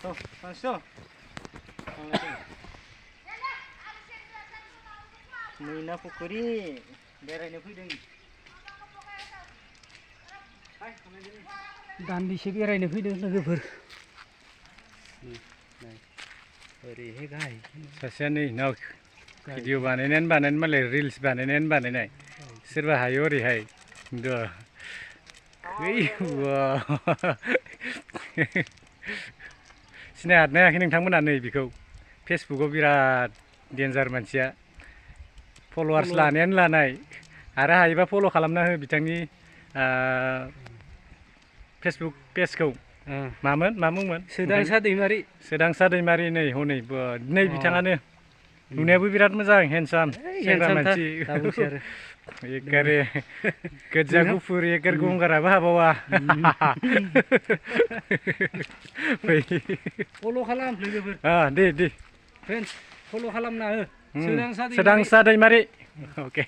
Langsung. Main apa kuri? Daerah ini pun दान्दिसे बेरायनो फैदों लोगोफोर ओरैहाय गाहाय सासेया नै नाव भिडिअ बानायनानै मालाय रिल्स बानायनाय सोरबा हायो ओरैहाय सिनाय हादनो हायाखै नोंथांमोना नै बेखौ फेसबुकआव बिराद डेन्जार मानसिया फलोवार्स लानायानो लानाय आरो हायोबा फल' खालामना हो बिथांनि फेसबुक पेजखौ मामोन मा मुंमोन सोदांसा दैमारि नै हनै नै बिथाङानो नुनायाबो बिराद मोजां हेन्डसाम सेंग्रा मानसि एकारे गोजा गुफुर एकार गंगाराबो हाबावा फल' खालाम लोगोफोर दे फ्रेन्ड्स फल' खालामना हो सोदांसा दैमारि अके